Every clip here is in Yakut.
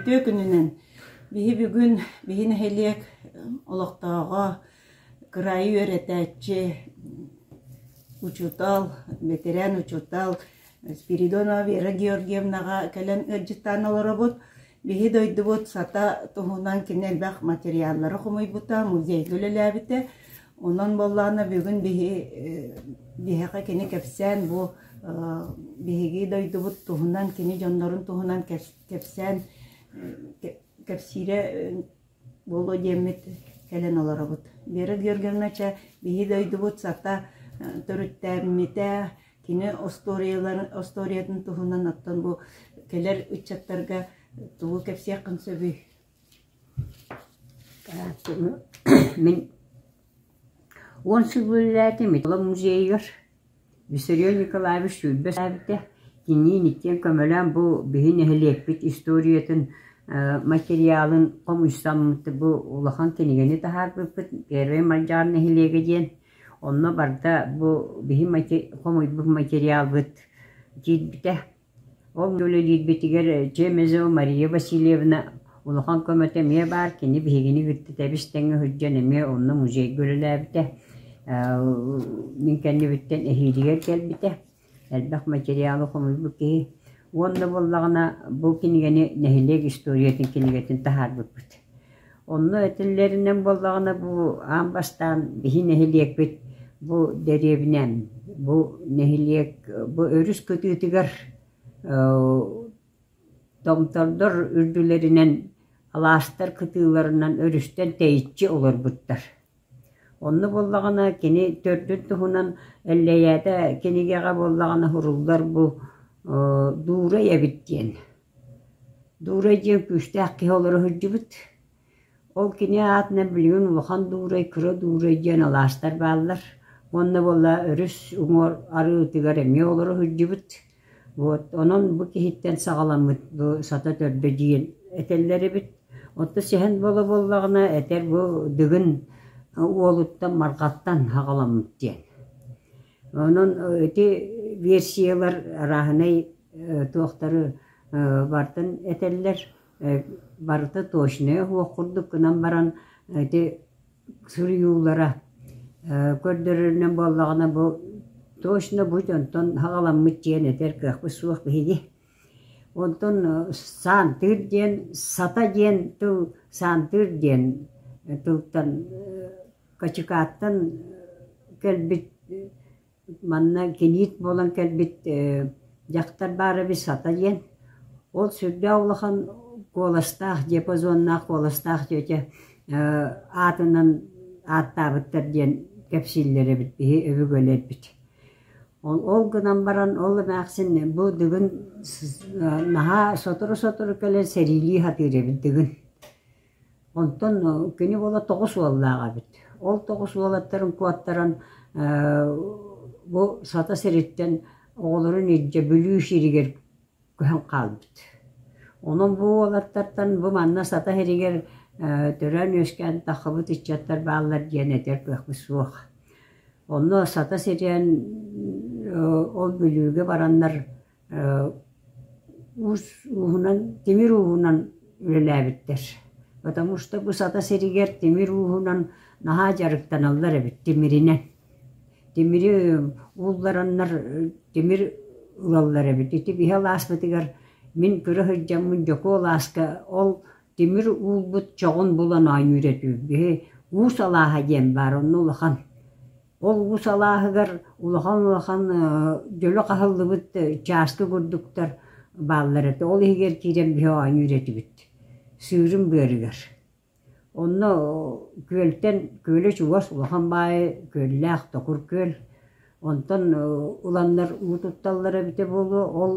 Үтүө күнүнэн! Биһи бүгүн биһи нэһилиэк олохтооҕо, кыраайы үөрэтээччи, учуутал, бэтэрээн учуутал Спиридонова Вера Георгиевнаҕа кэлэн ыалдьыттаан олоробут. Биһи дойдубут Сата туһунан кини элбэх материаллары хомуйбута, музейга үлэлээбитэ. Онон буоллаҕына бүгүн биһи биһиэхэ кини кэпсээн бу биһиги дойдубут туһунан, кини дьоннорун туһунан кэпсээн кэпсиирэ буолуо диэммит кэлэн олоробут. Вера Георгиевна чэ биһи дойдубут Сата төрүттэммитэ, кини остуоруйаларын остуоруйатын туһунан оттон бу кэлэр ыччаттарга тугу кэпсиэххин сөбүй? Мин 10 сыл үлэлээтим Итала музейыгар. Виссарион Николаевич 20 сааһыттан киниин иккиэн көмөлөөн бу биһи нэһилиэкпит историятын материалын хомуйсаммыт бу улахан кинигэни таһаарбыппыт Первый Малдьаҕар нэһилиэгэ диэн. Онно барыта бу биһи хомуйбут материалбыт киирбитэ. Ол үлэлиирбитигэр Чемезова Мария Васильевна улахан көмөтө эмиэ баар, кини биһигини кытта тэбис-тэҥҥэ сылдьан эмиэ онно музейга үлэлээбитэ, мин кэннибиттэн эһиилигэр кэлбитэ, элбэх материалы хомуйбут киһи. Уонна буоллаҕына бу кинигэни нэһилиэк историятын кинигэтин таһаарбыппыт. Онно этиллэринэн буоллаҕына бу аан бастаан биһи нэһилиэкпит бу дэриэбинэ бу нэһилиэк бу өрүс кытыытыгар томтордор үрдүлэринэн алаастар кытыыларынан өрүстэн тэйиччи олорбуттар. Онно буоллаҕына кини төрдүн туһунан Эллэйээтэ кинигэҕэ буоллаҕына суруллар бу Дуурай эбит диэн. Дуурай диэн күүстээх киһи олоро сылдьыбыт. Ол кини аатынан билигин Улахан Дуурай, Кыра Дуурай диэн алаастар бааллар. Уонна буолла өрүс уҥуор арыытыгар эмиэ олоро сылдьыбыт. Вот онон бу киһиттэн саҕаламмыт бу Сата төрдө диэн этэллэр эбит. Оттон сэһэн буола буоллаҕына этэр бу Дыгын уолуттан Марҕаттан саҕаламмыт диэн. Онон ити версиялар арааһынай туохтары барытын этэллэр, барыта точнайа суох курдук гынан баран ити суруйуулара көрдөрөрүнэн буоллаҕына бу точно бу дьонтон саҕаламмыт диэн этэр кыахпыт суох биһиги. Онтон саантыыр диэн сата диэн тыл саантыыр диэн тылтан Качыкааттан кэлбит Манна киниит буолан кэлбит дьахтар баар эбит Сата диэн. Ол сүрдээх улахан куоластаах, диапазоннаах куоластаах тетя аатынан ааттаабыттар диэн кэпсииллэр эбит биһи өбүгэлэрбит. Ол, ол гынан баран ол эмээхсин бу Дыгын наһаа сотору-сотору кэлэн сэриилии сатыыр эбит Дыгын. Онтон кини уола 9 уоллаах эбит. Ол 9 уолаттарын куоттаран бу Сата сириттэн оҕолорун илдьэ Бүлүү сиригэр көһөн хаалбыт. Онон бу уолаттартан бу манна Сата сиригэр төрөөн-үөскээн таххыбыт ыччаттар бааллар диэн этэр кыахпыт суох. Онно Сата сирин ол Бүлүүгэ бараннар уус ууһунан тимир ууһунан үлэлээбиттэр. Потому что бу Сата сиригэр тимир ууһунан наһаа дьарыктаналлар эбит тимиринэн. Тимири ууллараннар тимир ылаллар эбит. Ити биһи алааспытыгар мин көрө сылдьаммын Дьокуо алааска ол тимир уулбут чоҕун булан оонньуур этибит. Биһи уус алааһа диэн баар онно улахан Ол уус алааһыгар улахан-улахан дьөлө хаһыллыбыт чааскы курдуктар бааллар этэ. Ол иһигэр киирэн биһи оонньуур этибит. Сыырым быарыгар. Онно күөлтэн күөлэ чугас улахан баайы күөллээх токур күөл. Онтон ыланнар уу тутталлара эбитэ буолуо. Ол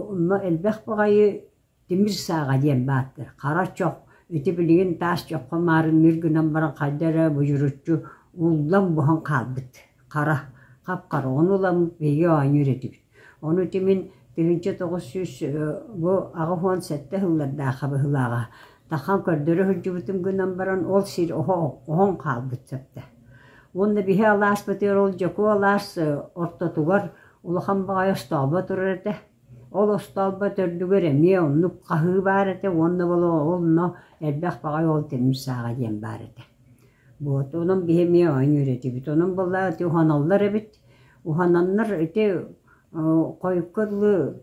онно элбэх баҕайы Тимир сааҕа диэн бааттар, хара чох, ити билигин таас чоххо маарынныыр гынан баран хайда эрэ будьуруччу ууллан буһан хаалбыт, хара, хап-хара, ону ылан биһиги оонньуур этибит. Ону ити мин 1900 бу 87 сыллардаахха быһыылааҕа тахан көрдөрө сылдьыбытым гынан баран ол сир оһон хаалбыт сөптө. Уонна биһи алааспытыгар ол Дьокуо алаас ортотугар улахан баҕайы остообо турар этэ. Ол остоолбо төрдүгэр эмиэ оннук хаһыы баар этэ уонна онно элбэх баҕайы ол тимир сааҕа диэн баар этэ. Вот онон биһи эмиэ оонньуур этибит. Онон буоллаҕа ити уһаналлар эбит. Уһананнар ити хойукка дылы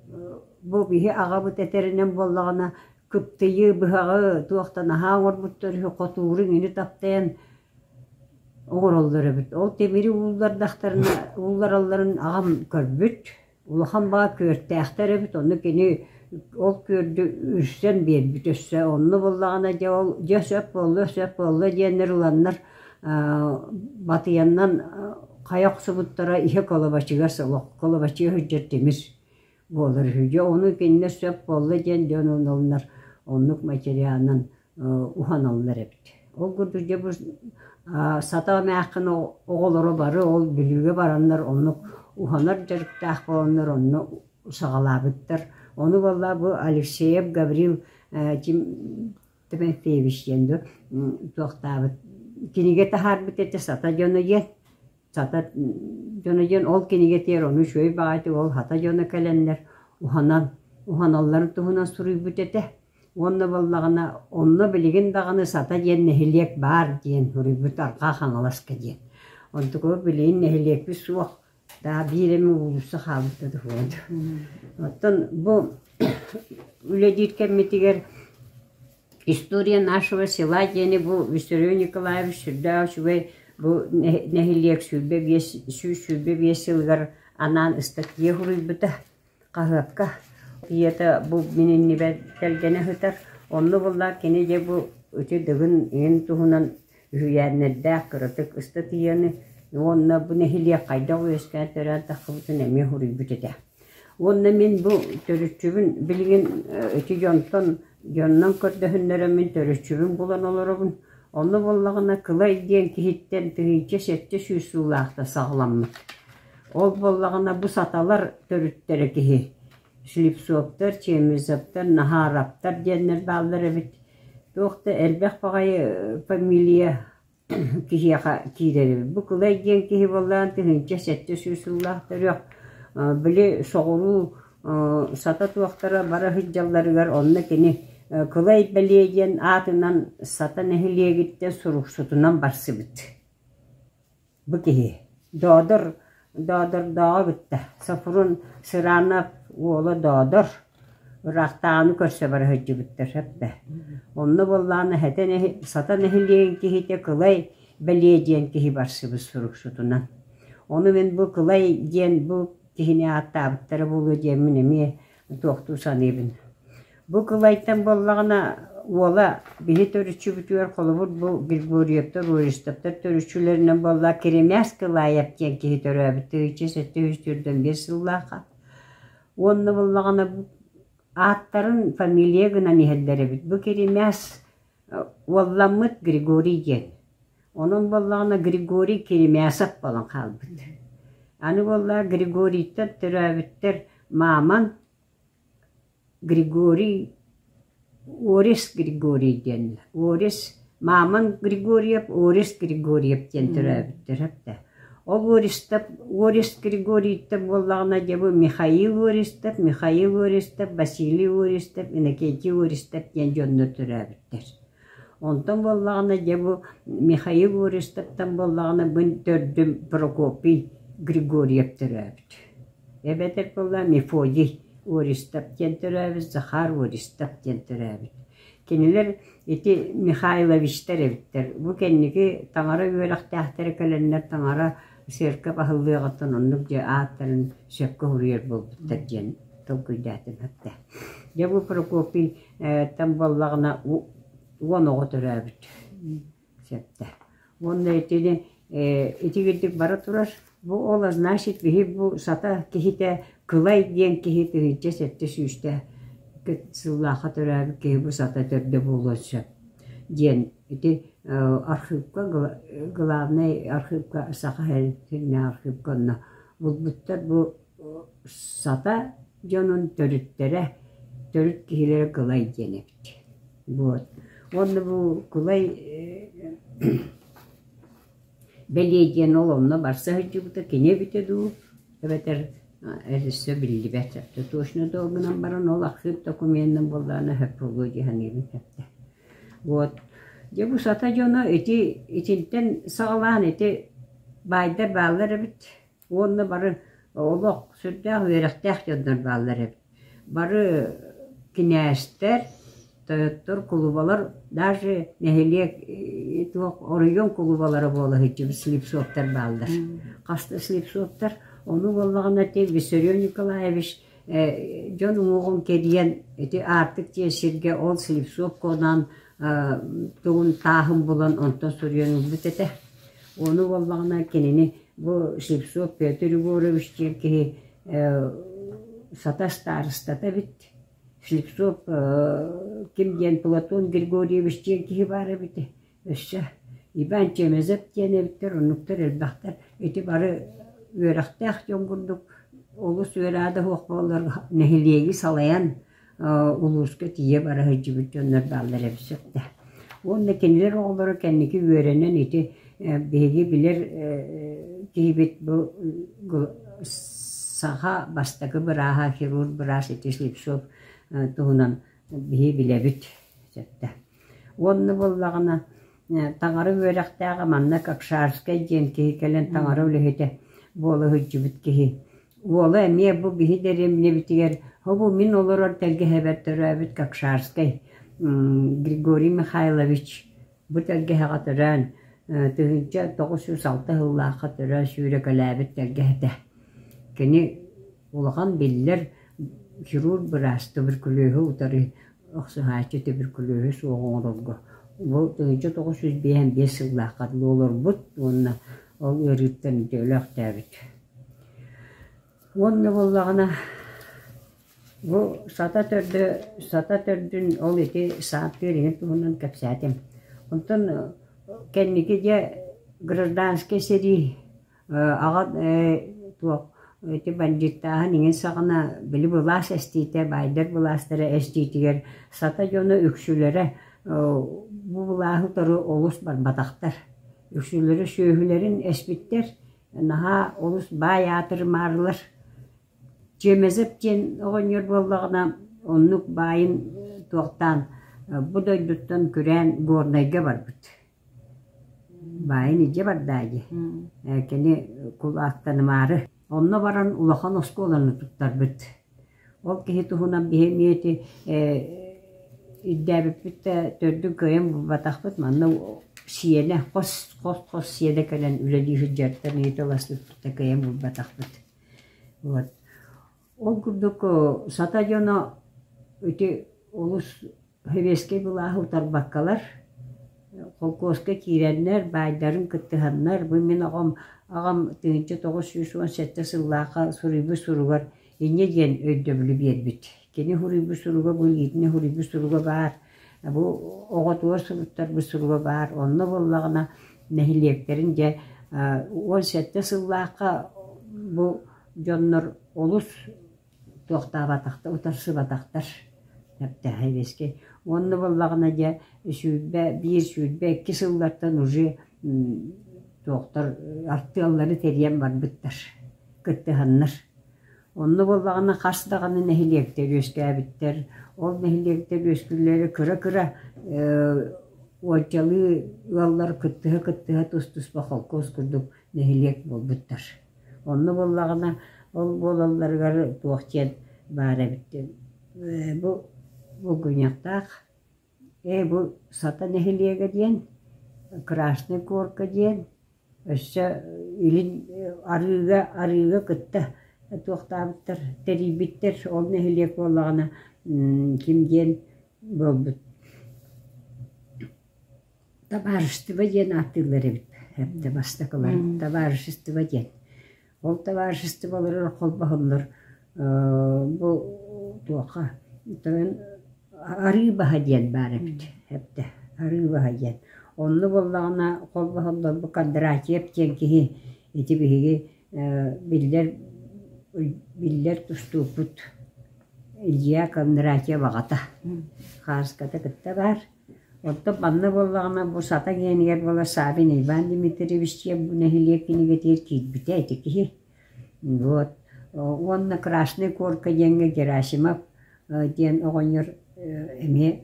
бу биһи аҕабыт этэринэн буоллаҕына кыптыйы, быһаҕы туох да наһаа оҥорбуттар үһү, хотууру иҥини таптайан оҥороллор эбит. Ол тимири ууллардахтарына уулларалларын аҕам көрбүт. Улахан баҕа күөртээхтэр эбит, ону кини ол күөрдү үрсэн биэрбит өссө. Онно буоллаҕына дьэ ол дьэ сөп буолла, сөп буолла диэннэр ыланнар батыйаннан хайа охсубуттара иһэ кылабачыгас олох кылабачыга сылдьар тимир буолар үһү. Дьэ ону кинилэр сөп буолла диэн дьон ылынар оннук материалынан уһаналлар эбит. Ол курдук дьэ бу Сата эмээххин оҕолоро бары ол Бүлүүгэ бараннар оннук уһанар дьарыктаах буоланнар онно саҕалаабыттар. Ону буоллаа бу Алексеев Гаврил Тимофеевич диэн дуо туохтаабыт кинигэ таһаарбыт этэ Сата дьоно диэн. Сата дьоно диэн ол кинигэтигэр ону үчүгэй баҕайытык ол хата дьоно кэлэннэр уһанан уһаналларын туһунан суруйбут этэ. Уонна буоллаҕына онно билигин даҕаны Сата диэн нэһилиэк баар диэн суруйбут Арҕаа Хаҥаласка диэн. Онтукабыт билигин нэһилиэкпит суох, даа биир эмэ уулусса хаалбыта да Оттон бу үлэлиир кэммитигэр История нашего села диэни бу Виссарион Николаевич сүрдээх үчүгэй бу нэһилиэк 125 сылыгар анаан ыстатыйа суруйбута хаһыакка. Ийэтэ бу мин иннибэр кэргэнэ сытар. Онно буоллар кини дьэ бу ити Дыгын иһин туһунан үһүйээннэрдээх кыратык ыстатыйаны уонна бу нэһилиэк хайдах үөскээн төрөөн тахсыбытын эмиэ суруйбут этэ. Уонна мин бу төрүччүбүн билигин ити дьонтон дьоннон көрдөһүннэрэн мин төрүччүбүн булан олоробун. Онно буоллаҕына Кылай диэн киһиттэн 1700 сыллаахта саҕаламмыт. Ол буоллаҕына бу саталар төрүттэрэ киһи Слепцовтар, Чемезовтар, Наһаараптар диэннэр бааллар эбит. Туох да элбэх баҕайы фамилия киһиэхэ киирэр эбит. Бу Кылай диэн киһи буоллаҕына 1700 сыллаах төрүөх били соҕуруу сата туохтара бара сылдьалларыгар онно кини Кылай Бэлиэ диэн аатынан Сата нэһилиэгиттэн суруксутунан барсыбыт. Бу киһи Доодор Доодордооҕу кытта Софрон Сыранов уола Доодор ыраахтааҕыны көрсө бара сылдьыбыттар сөп да. Онно буоллаҕына Сата нэһилиэгин киһитэ Кылай Бэлиэ диэн киһи барсыбыт суруксутунан. Ону мин бу Кылай диэн бу киһини ааттаабыттара буолуо диэммин эмиэ туохтуу саныыбын. Бу Кылайтан буоллаҕына уола биһи төрүччүбүтүгэр холобур бу Григорьевтар, Ористовтар төрүччүлэринэн буолла Кремяс Кылаев диэн киһи төрөөбүт 1745 сыллаахха. Уонна буоллаҕына ааттарын фамилия гынан иһэллэр эбит. Бу Кремяс уолламмыт Григорий диэн. Онон буоллаҕына Григорий Керемясов буолан хаалбыт. Аны буоллаҕа Григорийтан төрөөбүттэр Мааман Григорий Орис Григорий диэн Орис Мааман Григорьев Орис Григорьев диэн төрөөбүттэр этэ. Ол Ористов Орис Григорьевтан буоллаҕына дьэ бу Михаил Ористов, Михаил Ористов, Василий Ористов, Иннокентий Ористов диэн дьоннор төрөөбүттэр. Онтон буоллаҕына дьэ бу Михаил Ористовтан буоллаҕына бу төрдүм Прокопий Григорьев төрөөбүт. Эбэтэр буоллаҕа Мефодий Ористов диэн төрөөбүт, Захар Ористов диэн төрөөбүт. Кинилэр ити Михайловичтар эбиттэр. Бу кэнники таҥара үөрэхтээхтэрэ кэлэннэр таҥара церковь аһыллыаҕыттан оннук дьэ ааттарын сөпкө суруйар буолбуттар диэн толкуйдаатым этэ. Дьэ бу Прокопий тан буоллаҕына 10 оҕо төрөөбүт сөптө. Уонна итини итигирдик бара турар. Бу ол значит биһи бу сата киһитэ Кылай диэн киһи 1700 сыллаахха төрөөбүт киһи бу сата төрдө буолуон сөп диэн ити архыыпка главнай архыыпка Саха сиринээҕи архыыпка онно булбуттар бу Сата дьонун төрүттэрэ, төрүт киһилэрэ Кылай диэн эбит. Вот. Уонна бу Кылай бэлиэ диэн ол онно барса сылдьыбыта кини эбитэ дуу, эбэтэр Өссө биллибэт. Точно да гынан баран ол архыып докуменын буоллаҕына сөп буолуо дии саныыбын сөптө. Вот. Дьэ бу сата дьоно ити итинтэн саҕалаан ити баайдар бааллар эбит уонна бары олох сүрдээх үөрэхтээх дьоннор бааллар эбит. Бары кинээстэр, тойоттор, кулубалар даже нэһилиэк туох оройуон кулубалара буола сылдьыбыт Слепцовтар бааллар. Хас да Слепцовтар. Ону буоллаҕына ити Виссарион Николаевич дьон уҥуоҕун кэрийэн ити аартык диэн сиргэ ол Слепцов куонаан тугун тааһын булан онтон суруйан ылбыт этэ. Ону буоллаҕына кинини бу Слепцов Петр Егорович диэн киһи Сата старостата эбит. Слепцов ким диэн Платон Григорьевич диэн киһи баар эбит. Өссө Иван Чемезов диэн эбиттэр, оннуктар элбэхтэр. Ити бары үөрэхтээх дьон курдук олус үөрээ да суох буоллар нэһилиэги салайан улууска тиийэ бара сылдьыбыт дьоннор бааллар эбит сөптөөх. Уонна кинилэр оҕолоро кэнники үөрэнэн ити биһиги билэр киһибит бу саха бастакы бырааһа, хирург быраас ити Слепцов туһунан биһи билэбит сөптөөх. Уонна буоллаҕына таҥара үөрэхтээҕэ манна Кокшарскай диэн киһи кэлэн таҥара үлэһитэ буола сылдьыбыт киһи. Уола эмиэ бу биһи дэриэбинэбитигэр бу мин олорор тэлгэһэбэр төрөөбүт Кокшарскай Григорий Михайлович бу тэлгэһэҕэ төрөөн 1906 сыллаахха төрөөн сүүрэкэлээбит тэлгэһэтэ. Кини улахан биллэр хирург быраас туберкулеһу утары охсуһааччы туберкулеһу суох оҥорорго бу 1955 сыллаахха олорбут уонна ол ыарыыттан өлөөхтөөбүт. Уонна буоллаҕына бу Сата төрдө Сата төрдүн ол ити сааттыыр иһин туһунан кэпсээтим. Онтон кэнники дьэ гражданскай сэрии аҕа туох ити бандьыыттааһын иҥин саҕана били былаас эстиитэ баайдар былаастара эстиитигэр Сата дьоно үксүлэрэ бу былааһы утары олус барбатахтар. Үксүлэрэ сүөһүлэрин эспиттэр, наһаа олус баай аатырымаарылар. Чемезов диэн оҕонньор буоллаҕына оннук баайын туохтаан бу дойдуттан күрээн Горнайга барбыт. Баайын илдьэ бардаа дии. Кини кулаактанымаары. Онно баран улахан оскуоланы туттарбыт. Ол киһи туһунан биһи эмиэ ити ирдээбиппит да төрдүн кыайан булбатахпыт. Манна сиэнэ хос хос-хос сиэнэ кэлэн үлэлии сылдьартан ыйыталаспыппыт да кыайан булбатахпыт. Вот. Ол курдук сата дьоно ити олус Сэбиэскэй былааһы утарбаккалар, холкуоска киирэннэр, баайдарын кыттыһаннар, бу мин оҕом аҕам 1917 сыллаахха суруйбут суругар инньэ диэн өйдөбүлү биэрбит. Кини суруйбут суруга бу илиитинэн суруйбут суруга баар, бу оҕотугар суруттарбыт суруга баар. Онно буоллаҕына нэһилиэктэрин дьэ 17 сыллаахха бу дьоннор олус туохтаабатахтар, утарсыбатахтар эбээһинэскэй. Уонна буоллаҕына дьэ 21, 22 сыллартан уже туохтар артыаллары тэрийэн барбыттар, кыттыһаннар. Онно буоллаҕына хас даҕаны нэһилиэктэр үөскээбиттэр. Ол нэһилиэктэр үөскүүллэрэ кыра-кыра уончалыы ыаллар кыттыһа-кыттыһа тус-туспа холкуос курдук нэһилиэк буолбуттар. Онно буоллаҕына ол буолалларыгар туох диэн баар эбит бу Булгунньахтаах ээ бу Сата нэһилиэгэ диэн, Красный Горка диэн, өссө илин арыыга арыыга кытта туохтаабыттар тэрийбиттэр ол нэһилиэк буоллаҕына ким диэн буолбут Табаарыстыба диэн ааттыыллар эбит эрдэ бастакылар табаарыстыба диэн. Ол табаарыстыбалары холбоһоннор бу туохха тойон арыы баһа диэн баар эбит эрдэ арыы баһа диэн. Онно буоллаҕына холбоһоллор бу Кондратьев диэн киһи ити биһиги биллэр биллэр тустууппут Илья Кондратьев аҕата хааската кытта баар. Оттон манна буоллаҕына бу Сата гиэнигэр буолар Савин Иван Дмитриевич диэн бу нэһилиэк кинигэтигэр киирбитэ ити киһи. Вот. Уонна Красный Корка диэҥҥэ Герасимов диэн оҕонньор эмиэ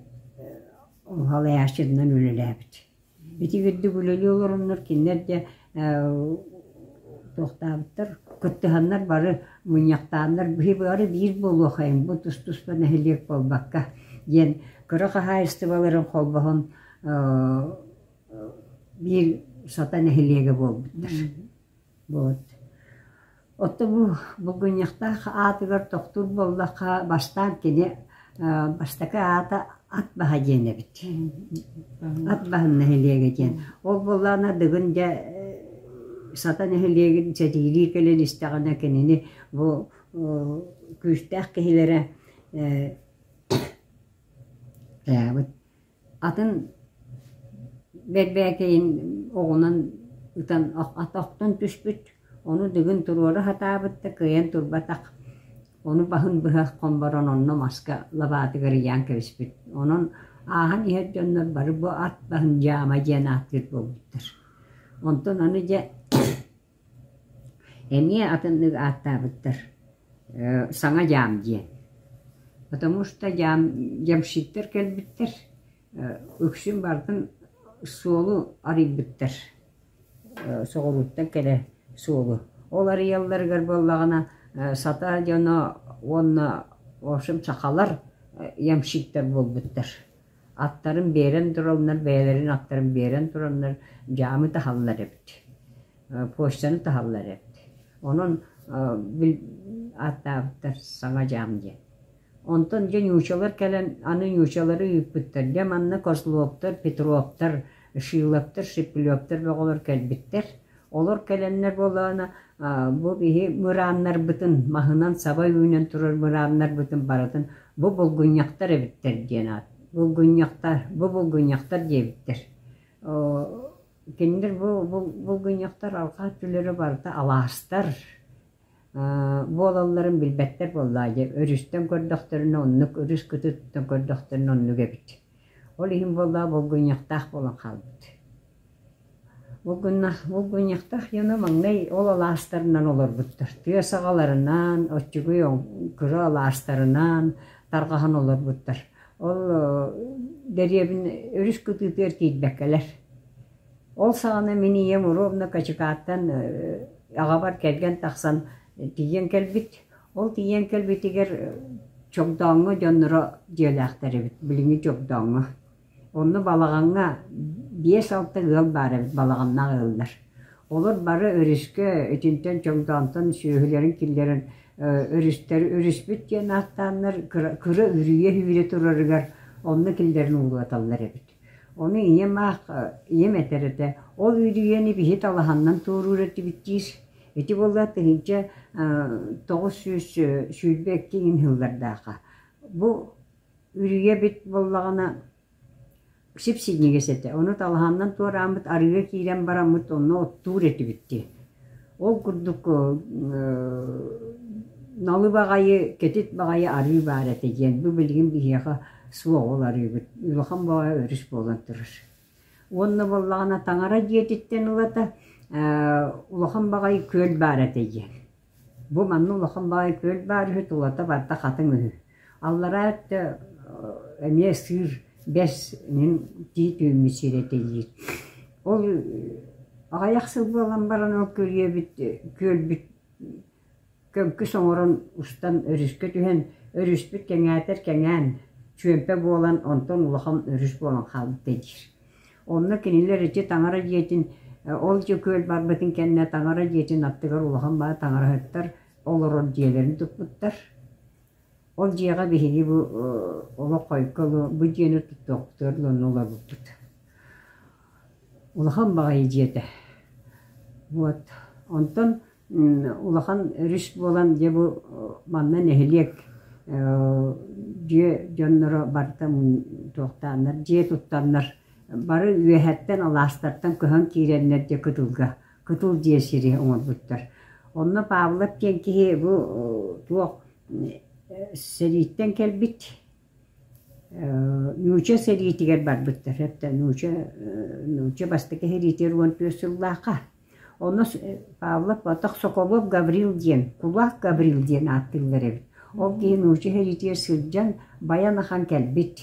салайааччытынан үлэлээбит. Ити үрдүк үлэлии олороннор кинилэр дьэ туохтаабыттар, кыттыһаннар бары мунньахтааннар биһи бары биир буолуохайын, бу тус-туспа нэһилиэк буолбакка диэн кыра хаһаайыстыбаларын холбоһон биир Сата нэһилиэгэ буолбуттар. Вот. Оттон бу Булгунньахтаах аатыгар тохтуур буоллахха, бастаан кини бастакы аата Ат Баһа диэн эбит. Ат Баһын нэһилиэгэ диэн. Ол буоллаҕына Дыгын дьэ Сата нэһилиэгин сэриилии кэлэн истэҕинэ кинини бу күүстээх киһилэрэ тайаабыт Атын бэрбээкэйин оҕунан ытан охтон түспүт, ону Дыгын туруора сатаабыт да кыайан турбатах, ону баһын быһа хомборон онно маска лабаатыгар ыйаан кэбиспит. Онон ааһан иһэр дьоннор бары бу ат баһын дьаама диэн ааттыыр буолбуттар. Онтон аны дьэ Эмиэ атыннык ааттаабыттар «Саҥа дьаам» диэн. Потому что дьаам ямщиктар кэлбиттэр, үксүн барытын суолу арыйбыттар, соҕурууттан кэлэ суолу. Ол арыйалларыгар буоллаҕына сата дьоно уонна в общем сахалар ямщиктар буолбуттар. Аттарын биэрэн тураннар, бэйэлэрин аттарын биэрэн тураннар дьаамы таһаллар эбит. Почтаны таһаллар эбит. Онон ааттаабыттар саҥа дьаам диэн. Онтон дьэ ньуучалар кэлэн, аны ньуучалары ыыппыттар. Дьэ манна Козловтар, Петровтар, Шиловтар, Шиплевтар бөҕөлөр кэлбиттэр. Олор кэлэннэр буоллаҕына бу биһи мырааннарбытын, маһынан саба үүнэн турар мырааннарбытын барытын бу булгунньахтар эбиттэр диэн аат. Булгунньахтар, бу булгунньахтар диэбиттэр. Кинилэр бу булгунньахтар алҕаа өттүлэрэ барыта алаастар буолалларын билбэттэр буоллаа дьэ. Өрүстэн көрдөхтөрүнэ оннук, өрүс кытыытыттан көрдөхтөрүнэ оннук эбит. Ол иһин буоллаҕа булгунньахтаах буолан хаалбыт. Булгунньахтаах дьоно маҥнай ол алаастарынан олорбуттар. Тыа саҕаларынан, оччугуй кыра алаастарынан тарҕаһан олорбуттар. Ол дэриэбинэ өрүс кытыытыгар киирбэккэлэр. Ол саҕана мин ийэм ровно Качыкааттан аҕабар кэргэн тахсан тиийэн кэлбит. Ол тиийэн кэлбитигэр Чогдооҥҥо дьонноро дьиэлээхтэр эбит, билиҥҥи Чогдооҥҥо. Онно балаҕаҥҥа биэс-алта ыал баар эбит, балаҕаннаах ыаллар. Олор бары өрүскэ итинтэн Чоҥдоонтон сүөһүлэрин киллэрэн өрүстэр өрүспүт диэн ааттааннар кыра, кыра үрүйэ сүүрэ турарыгар онно киллэрэн уулаталлар эбит. Ону ийэм аах ийэм этэр этэ, ол үрүйэни биһи талаһаннан туоруур этибит диир. Ити буолла 1922 иһин сыллардаахха. Бу Үрүйэ эбит буоллаҕына сип-синньигэс этэ, ону талаһаннан туорааммыт арыыга киирэн бараммыт онно оттуур этибит дии. Ол курдук налы баҕайы, кэтит баҕайы арыы баар этэ диэн бу билигин биһиэхэ суох ол арыыбыт, улахан баҕайы өрүс буолан турар. Уонна буоллаҕына таҥара дьиэтиттэн ылата улахан баҕайы күөл баар этэ диэн. Бу манна улахан баҕайы күөл баар үһү, тулата барыта хатыҥ үһү. Аллараа өттө эмиэ сыыр бэс мин тиит үүммүт сирэ этэ диир. Ол аҕыйах сыл буолан баран ол күрүөбүт күөлбүт көҥкүс оҥорон устан өрүскэ түһэн өрүспүт кэҥээтэр кэҥээн чүөмпэ буолан онтон улахан өрүс буолан хаалбыта диир. Онно кинилэр ити таҥара дьиэтин ол дьэ күөл барбытын кэннэ таҥара дьиэтин аттыгар улахан баа таҥараһыттар олорор дьиэлэрин туппуттар. Ол дьиэҕэ биһиги бу олох хойукка бу дьиэни туттуохпутугар онно олорбуппут. Улахан баҕайы дьиэтэ. Вот. Онтон улахан өрүс буолан дьэ бу манна нэһилиэк дьиэ дьонноро барыта туохтааннар дьиэ туттаннар бары үөһэттэн алаастартан көһөн киирэннэр дьэ кытылга кытыл дьиэ сири оҥорбуттар. Онно Павлов диэн киһи бу туох сэрииттэн кэлбит нууча сэриитигэр барбыттар. Нууча нууча бастакы сэриитигэр 14 сыллаахха. Онно Павлов Батах Соколов Гаврил диэн, Кулак Гаврил диэн ааттыыллар эбит. Ол киһи нуучча сэриитигэр сылдьан байан ахан кэлбит.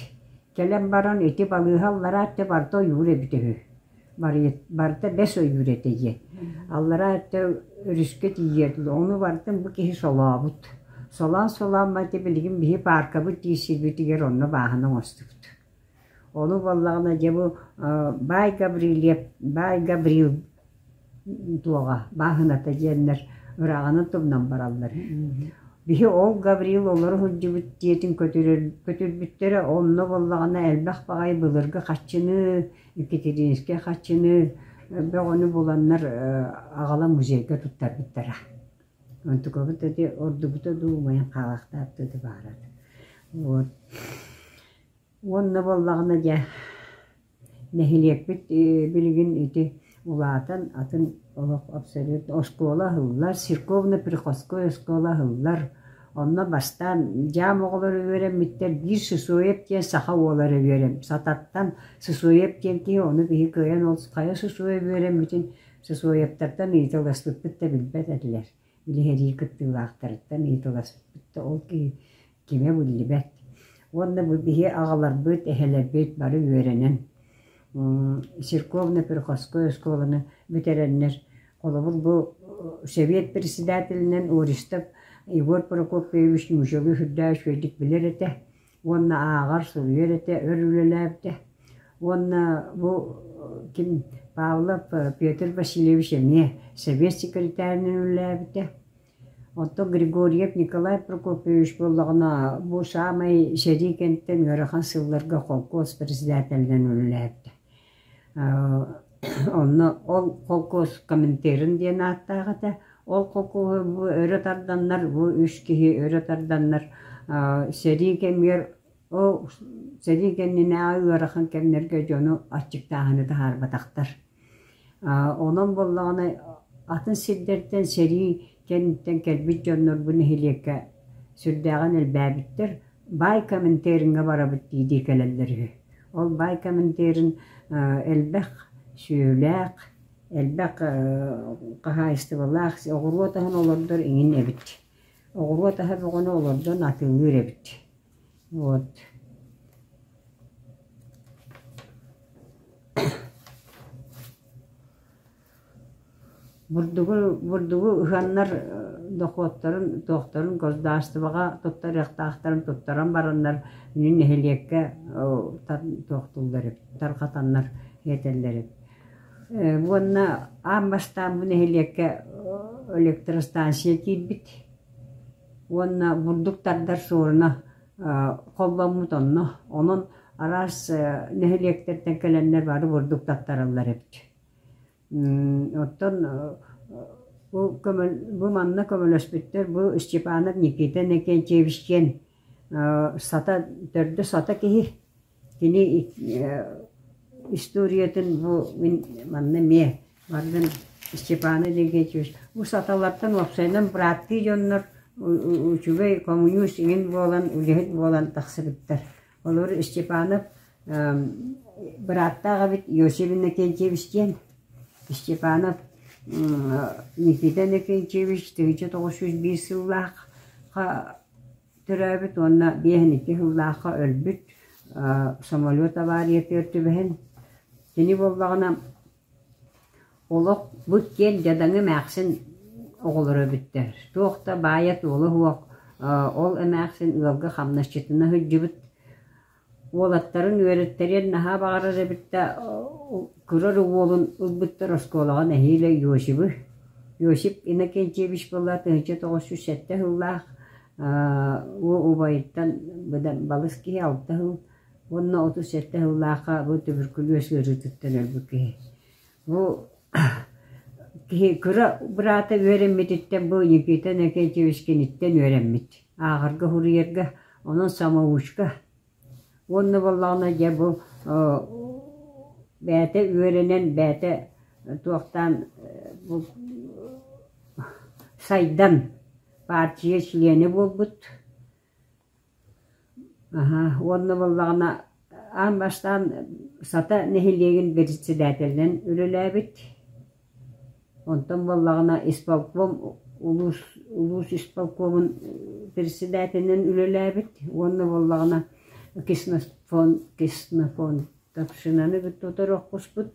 Кэлэн баран ити балыыһа аллараа өттө барыта ойуур эбитэ үһү. Барыта бэс ойуур этэ диэн. Аллараа өттө өрүскэ тиийэр Ону барытын бу киһи солообут. Солоон-солоон ити билигин биһи пааркабыт дии сирбитигэр онно бааһына оҥостубут. Ону буоллаҕына дьэ бу баай Гаврильев, баай Гаврил туоҕа бааһыната диэннэр ырааҕынан тумнан бараллар. Биһи ол Гаврил олоро сылдьыбыт дьиэтин көтүрбүттэрэ, онно буоллаҕына элбэх баҕайы былыргы хаччыны, Екатеринскэй хаччыны бөҕөнү буланнар аҕалан музейга туттарбыттара. Онтукабыт ити ордубута дуу, умайан хаалаахтаабыта да баара. Вот. Уонна буоллаҕына дьэ нэһилиэкпит билигин ити улаатан атын олох абсолютно оскуола аһыллар, церковно-приходской оскуола аһыллар. Онно бастаан дьаам оҕолоро үөрэммиттэр, биир Сысоев диэн саха уола эрэ үөрэм Сататтан Сысоев диэн киһи ону биһи кыайан ол хайа Сысоев үөрэммитин Сысоевтартан ыйыталаспыппыт да билбэт этилэр. Билиһэрии кыттыылаахтарыттан ыйыталаспыппыт да ол киһи кимэ биллибэт. Уонна бу биһи аҕаларбыт, эһэлэрбит бары үөрэнэн церковно-приходской оскуоланы бүтэрэннэр, холобур, бу Совет председателинэн Ористов Егор Прокопьевич нуучалыы сүрдээх үчүгэйдик билэр этэ уонна ааҕар, суруйар этэ, өр үлэлээбитэ. Уонна бу ким Павлов Петр Васильевич эмиэ Совет секретарынан үлэлээбитэ. Оттон Григорьев Николай Прокопьевич буоллаҕына, бу саамай сэрии кэнниттэн ыарахан сылларга холкуос председателинэн үлэлээбитэ. Онно ол холкуос Коминтерн диэн ааттаах этэ. Ол холкуоһу бу өрө тарданнар, бу үс киһи өрө тарданнар сэрии кэмигэр ол сэрии кэннинээҕи ыарахан кэмнэргэ дьону аччыктааһыны таһаарбатахтар. Онон буоллаҕына атын сирдэртэн сэрии кэнниттэн кэлбит дьоннор бу нэһилиэккэ сүрдээҕин элбээбиттэр, баай Коминтерҥҥа барабыт дии-дии кэлэллэр үһү. Ол баай Коминтерн элбэх сүөһүлээх, элбэх хаһаайыстыбалаах, оҕуруот аһын олордор иҥин эбит. Оҕуруот аһа бөҕөнү олордон атыылыыр эбит. Вот. Бурдугу, бурдугу ыһаннар дохуоттарын, туохтарын государствоҕа туттарыахтаахтарын туттаран бараннар бүтүн нэһилиэккэ туохтууллар эбит, тарҕатаннар иэтэллэр эбит. Уонна аан бастаан бу нэһилиэккэ электростанция киирбит уонна бурдук тардар суоруна холбоммут онно. Онон араас нэһилиэктэртэн кэлэннэр бары бурдук таттараллар эбит. Оттон бу бу манна көмөлөспүттэр бу Степанов Никита Иннокентьевич диэн сата төрдө сата киһи. Кини историятын бу мин манна эмиэ Бардын Степан Иннокентьевич бу саталартан уопсайынан бырааттыы дьоннор үчүгэй коммунист иҥин буолан үлэһит буолан тахсыбыттар. Олор Степанов бырааттаах эбит Иосиф Иннокентьевич диэн. Степанов Никита Иннокентьевич 1901 сыллаах төрөөбүт уонна 52 сыллаахха өлбүт самолет авариятыгар түбэһэн. Кини буоллаҕына Олох бу киэн дьадаҥы эмээхсин оҕолоро эбиттэр, туох да баайа-туола суох, ол эмээхсин ыалга хамнасчытына сылдьыбыт, уолаттарын үөрэттэриэн наһаа баҕарар эбит да, кыра эрэ уолун ылбыттар оскуолаҕа нэһиилэ Иосибы. Иосип Иннокентьевич буолла 1907 сыллаах убайыттан быдан балыс киһи алта сыл уонна 37 сыллаахха бу түбүркүлүөс ыарыытыттан өлбүт киһи. Бу киһи кыра быраата үөрэммититтэн бу Никита Иннокентьевич киниттэн үөрэммит. Ааҕарга, суруйарга, онон самоучка. Уонна буоллаҕына дьэ бу бэйэтэ үөрэнэн, бэйэтэ туохтаан бу сайдан партия чилиэнэ буолбут. Аһаа, уонна буоллаҕына аан бастаан Сата нэһилиэгин председателинэн үлэлээбит. Онтон буоллаҕына исполком улуус улуус исполкомун председателинэн үлэлээбит уонна буоллаҕына киснофон киснофонтовщинаны кытта утары оххуспут.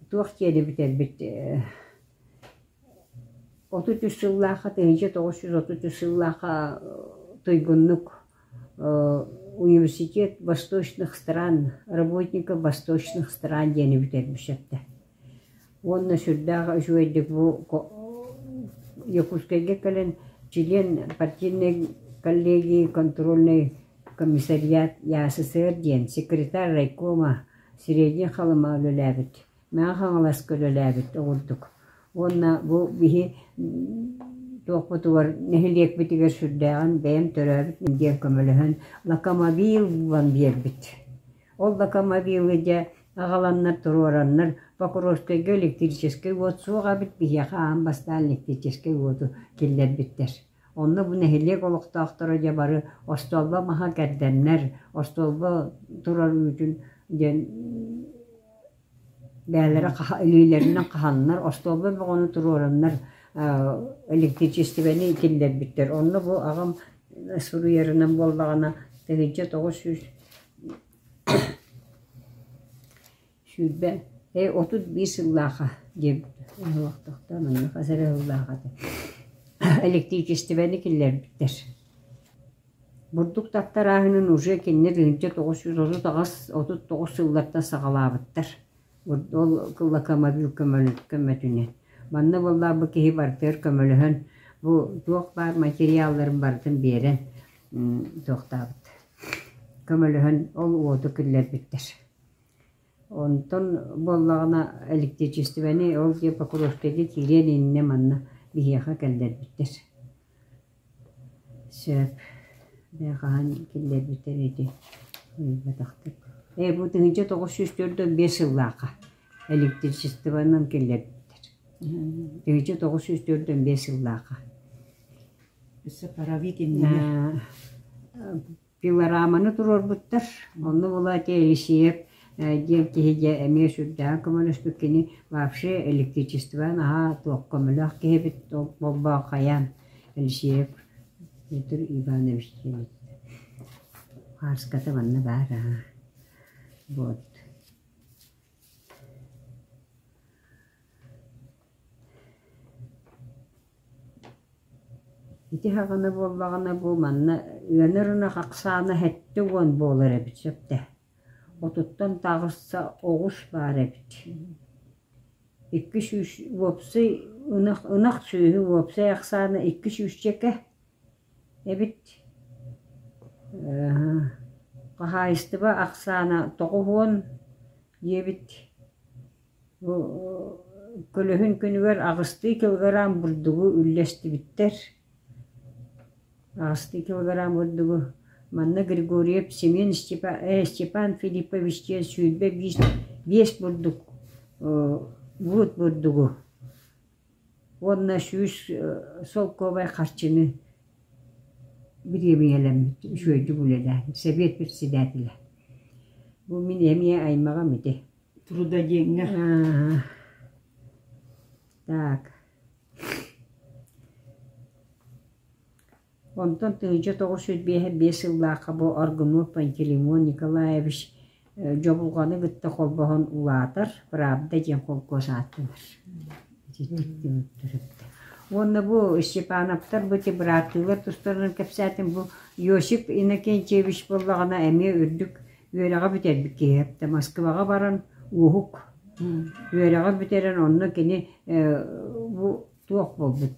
Туох диэри бүтэрбит 33 сыллаахха 1933 сыллаахха туйгуннук Университет восточных стран, работников восточных стран диэни бүтэрбит сөптө. Уонна сүрдээх үчүгэйдик бу Якутскайга кэлэн член партийнай коллегии контрольный комиссариат ЯССР диэн секретарь райкома Средний Халыма үлэлээбит. Мэҥэ Хаҥаласка үлэлээбит оҕурдук. Уонна бу биһи туохпутугар нэһилиэкпитигэр сүрдээҕин бэйэм төрөөбүт диэн көмөлөһөн локомобил булан биэрбит. Ол локомобилы дьэ аҕаланнар туруораннар Покровскайга электрическэй уот суох эбит биһиэхэ аан бастаан электрическэй уоту киллэрбиттэр. Онно бу нэһилиэк олохтоохторо дьэ бары остуолба маһа кэрдэннэр, остуолба турар үүтүн диэн Бэйэлэрэ илиилэринэн хаһаннар, остуолба бөҕөнү туруораннар электричествэни киллэрбиттэр. Онно бу аҕам суруйарынан буоллаҕына 1900 сүүрбэ 31 сыллааха диэбит оһохтохтон онно хас эрэ сыллааха электричествэни киллэрбиттэр. Бурдук таттарааһынын уже кинилэр 1938 39 сыллартан саҕалаабыттар. Ол локомобил көмөтүнэн. Манна буоллаах бу киһи барытыгар көмөлөһөн, бу туох баар материалларын барытын биэрэн туохтаабыт. Көмөлөһөн ол уоту киллэрбиттэр. Онтон буоллаҕына электричествэни ол дьиэ Покровскайга киириэн иннинэ манна биһиэхэ кэллэрбиттэр. Сөп. Бээ хаһан киллэрбиттэр ити ыйбатахтар. Ээ бу 1945 сыллаахха электричествонан киллэрбиттэр. 1945 сыллаахха. Өссө паровик иннинэ. Пилораманы туруорбуттар. Онно буолаати Елисеев диэн киһи дьэ эмиэ сүрдээҕин көмөлөспүт кини вообще электричество наһаа туох көмөлөөх киһи эбит болбоох хайаан Елисеев Петр Иванович диэн эбит. Хааската манна баар аа. Вот. Ити саҕана буоллаҕына бу манна ыанар ынах ахсаана 70 буолар эбит сөптөөх. Отуттан таҕыста оҕус баар эбит. 200 уопсай ынах ынах сүөһү уопсай ахсаана икки сүүсчэкэ эбит. Хаһаайыстыба ахсаана 90 диэбит. Бу көлөһүн күнүгэр аҕыстыы килограмм бурдугу үллэстибиттэр. Аҕыстыы килограмм бурдугу манна Григорьев Семен Степан Филиппович диэн 25 бурдук буут бурдугу уонна 100 солкуобай харчыны бириэмийэлэммит үчүгэйдик үлэлээн сэбиэт председателэ. Бу мин эмиэ аймаҕым ити. Трудодеҥҥа. Так. Онтон 1905 сыллаахха бу Аргунов Пантелеймон Николаевич Дьобулҕаны кытта холбоһон улаатар «Правда» диэн холкуос ааттанар. Уонна бу Степановтар бу ити бырааттыылар тустарынан кэпсээтим. Бу Иосиф Иннокентьевич буоллаҕына эмиэ үрдүк Үөрэҕи бүтэрбит киһи эптэ Москваҕа баран уһук үөрэҕи бүтэрэн онно кини бу туох буолбут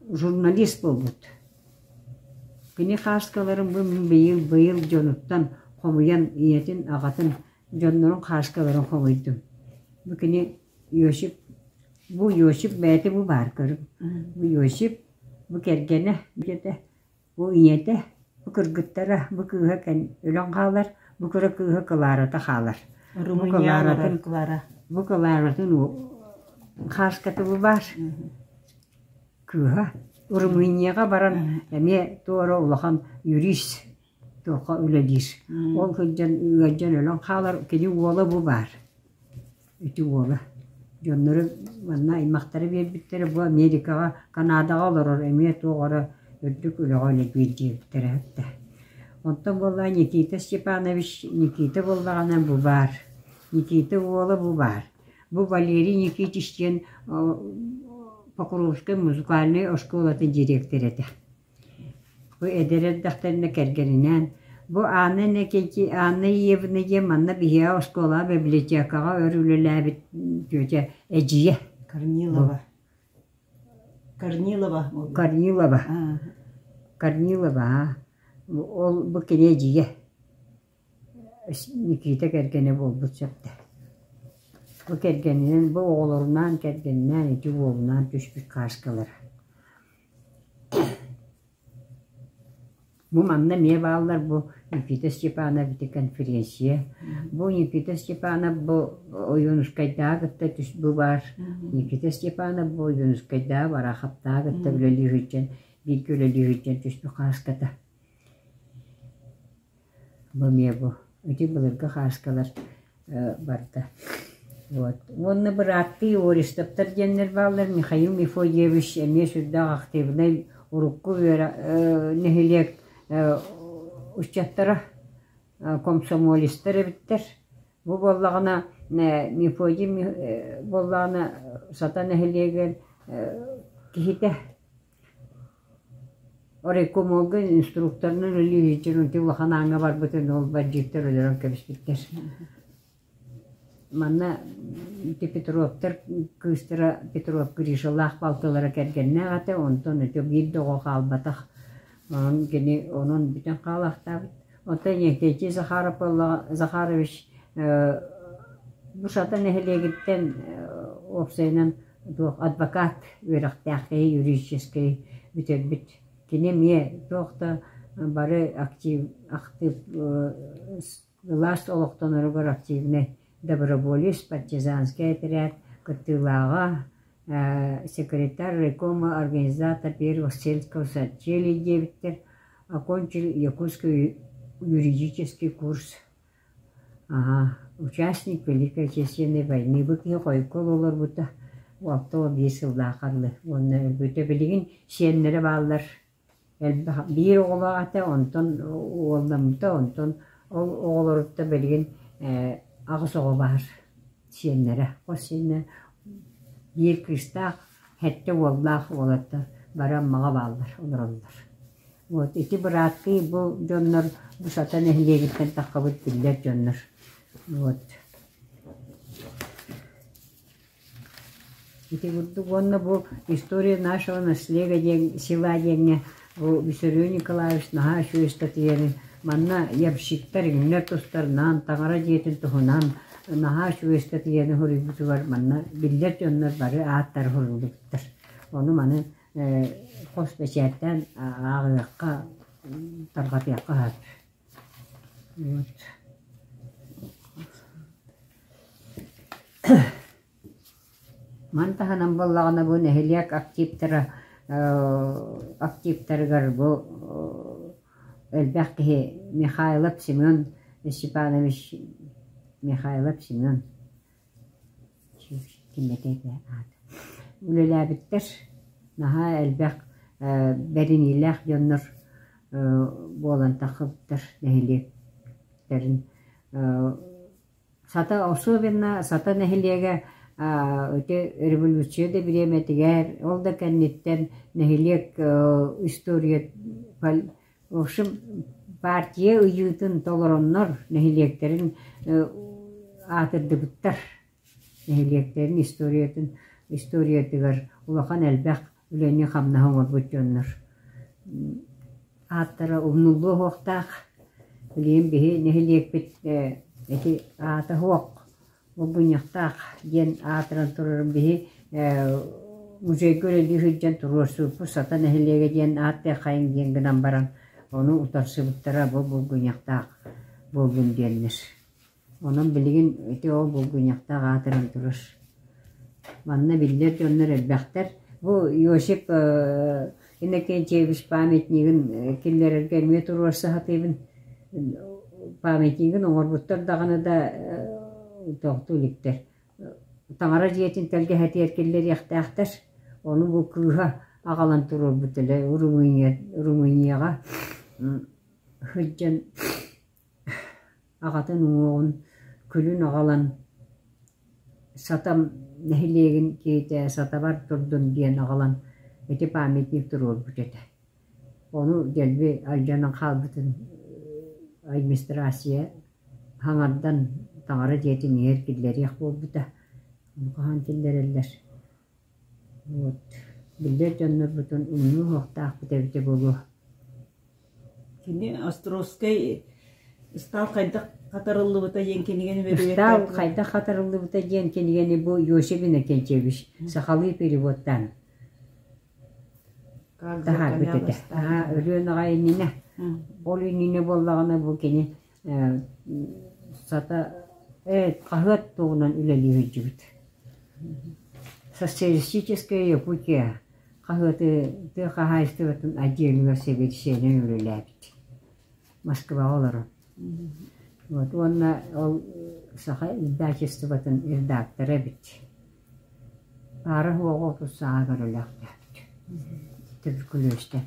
журналист буолбут. Кини хааскаларын бу мин быйыл быйыл дьонуттан хомуйан ийэтин аҕатын дьоннорун хааскаларын хомуйдум. Бу кини Иосиф бу Иосиф бэйэтэ бу баар көрүҥ. Бу Иосиф бу кэргэнэ дьиэтэ Бу ийэтэ, бу кыргыттара, бу кыыһа өлөн хаалар, бу кыра кыыһа Кларата хаалар. Бу Кларатын, Клара. Бу Кларатын хааската бу баар. Кыыһа Румынияҕа баран эмиэ туора улахан юрист туохха үлэлиир. Ол сылдьан ыалдьан өлөн хаалар, кини уола бу баар. Ити уола. Дьоннору манна аймахтара биэрбиттэрэ бу Америкаҕа, Канадаҕа олорор эмиэ туох эрэ үрдүк үлэҕэ үлэлиир диэбиттэрэ этэ. Онтон буоллаҕа Никита Степанович Никита буоллаҕына бу баар. Никита уола бу баар. Бу Валерий Никитич диэн Покровскай музыкальнай оскуолатын директора этэ. Бу эдэр эрдэхтэринэ кэргэнинээн бу Анна Иннокентий Анна Иевна диэн манна биһиэхэ оскуолаҕа библиотекаҕа өр үлэлээбит тетя эдьиийэ. Корнилова. Корнилова. Корнилова. Корнилова, аа. Ол бу кини эдьиийэ. Никита кэргэнэ буолбут сөптө. Бу кэргэнинэн, бу оҕолорунаан кэргэнинээн ити уолунаан түспүт кааскалара. Бу манна эмиэ бааллар бу Никита Степанов ити конференция. Бу Никита Степанов бу Ойуунускайдааҕы кытта түс бу баар. Никита Степанов бу Ойуунускайдааҕы Бараховтааҕы кытта үлэлии сылдьан бииргэ үлэлии сылдьан түспүт хааската. Бу эмиэ бу ити былыргы хааскалар барда. Вот. Уонна бырааттыы Орестовтар диэннэр бааллар. Михаил Мефодьевич эмиэ сүрдээх активнай урукку нэһилиэк ыччаттара комсомолецтар эбиттэр. Бу буоллаҕына Мефодий буоллаҕына Сата нэһилиэгэр киһитэ Райкомолга инструкторынан үлэлии сылдьан ити улахан ааҥҥа барбытын ол бандьыыттар өлөрөн кэбиспиттэр. Манна ити Петровтар кыыстара Петров Гришалаах балтылара кэргэннээх этэ, онтон ити биир да оҕо хаалбатах. Онон кини онон бүтэн хаалаахтаабыт. Оттон Иннокентий Захаров Захарович бу Сата нэһилиэгиттэн уопсайынан туох адвокат үөрэхтээх киһи юридическэй бүтэрбит. Кини эмиэ туох да бары актив актив былаас олохтоноругар активнай доброволец, партизанскай этэрээт кыттыылааҕа, секретарь райкома, организатор первых сельского сочелья диэбиттэр, окончил Якутский юридический курс. Аһа, участник Великой Отечественной войны бу киһи хойукка олорбута 61 сыллаах алы уонна өлбүтэ билигин сиэннэрэ бааллар элбэх биир оҕолоох этэ онтон уолламмыта онтон ол оҕолоруттан билигин аҕыс оҕо баар сиэннэрэ хос сиэннэрэ биир кыыстаах сэттэ уоллаах уолаттар бары Аммаҕа бааллар олороллор вот ити бырааттыы бу дьоннор бу Сата нэһилиэгиттэн таххабыт биллэр дьоннор вот Ити курдук уонна бу «История нашего наследия» диэн села диэҥҥэ бу Виссарион Николаевич наһаа үчүгэй ыстатыйаны манна ямщиктар иҥнэр тустарынан, таҥара дьиэтин туһунан наһаа үчүгэй ыстатыйаны суруйбутугар манна биллэр дьоннор бары ааттара суруллубуттар. Ону маны хос бэчээттээн ааҕыахха, тарҕатыахха сөп. Вот. Маны таһынан буоллаҕына бу нэһилиэк активтара активтарыгар бу элбэх киһи Михайлов Семен Степанович Михайлов Семен үлэлээбиттэр наһаа элбэх бэриниилээх дьоннор буолан тахсыбыттар нэһилиэктэрин Сата особенно Сата нэһилиэгэ ити революция да бириэмэтигэр, ол да кэнниттэн нэһилиэк история в общем партия ыйыытын толороннор нэһилиэктэрин аатырдыбыттар. Нэһилиэктэрин историятын историятыгар улахан элбэх үлэни-хамнаһы оҥорбут дьоннор. Ааттара умнуллуо суохтаах. Билигин биһи нэһилиэкпит ити аата суох, Булгунньахтаах диэн аатыран турарын биһи музейга үлэлии сылдьан туруорсубуппут Сата нэһилиэгэ диэн ааттыаххайыҥ диэн гынан баран ону утарсыбыттара бу Булгунньахтаах буоллун диэннэр. Онон билигин ити ол булгунньахтаах аатыран турар. Манна биллэр дьоннор элбэхтэр. Бу Иосиф Иннокентьевич памятнигын киллэрэргэ эмиэ туруорса сатыыбын. Памятнигын оҥорбуттар даҕаны да тохтуу иликтэр. Таҥара дьиэтин тэлгэһэтигэр киллэриэхтээхтэр. Ону бу кыыһа аҕалан туруорбут элэ Румыния Румынияҕа сылдьан аҕатын уҥуоҕун күлүн аҕалан Сатам нэһилиэгин киһитэ Сатабар турдун диэн аҕалан ити памятник туруорбут этэ. Ону дэлби алдьанан хаалбытын администрация хаҥардан таҥара дьиэтин иһэр киллэриэх буолбута. Ону хаһан киллэрэллэр. Вот биллэр дьоннорбутун умнуо суохтаахпыт эбитэ буолуо. Кини Островскай ыстаал хайдах хатарыллыбыта диэн кинигэни Ыстаал хайдах хатарыллыбыта диэн кинигэни бу Иосиф Иннокентьевич сахалыы переводтаан таһаарбыт этэ. Өлүөн аҕай иннинэ. Ол иннинэ буоллаҕына бу кини сата хаһыат туһунан үлэлии сылдьыбыт. Социалистическая Якутия хаһыаты тыа хаһаайыстыбатын отделыгар сэбиэдиссэйинэн үлэлээбит. Москваҕа олорон. Вот уонна ол саха издательствотын редактора эбит. Аара суоҕа 30 сааһыгар өлөөхтөөбүт. Туберкулезтан.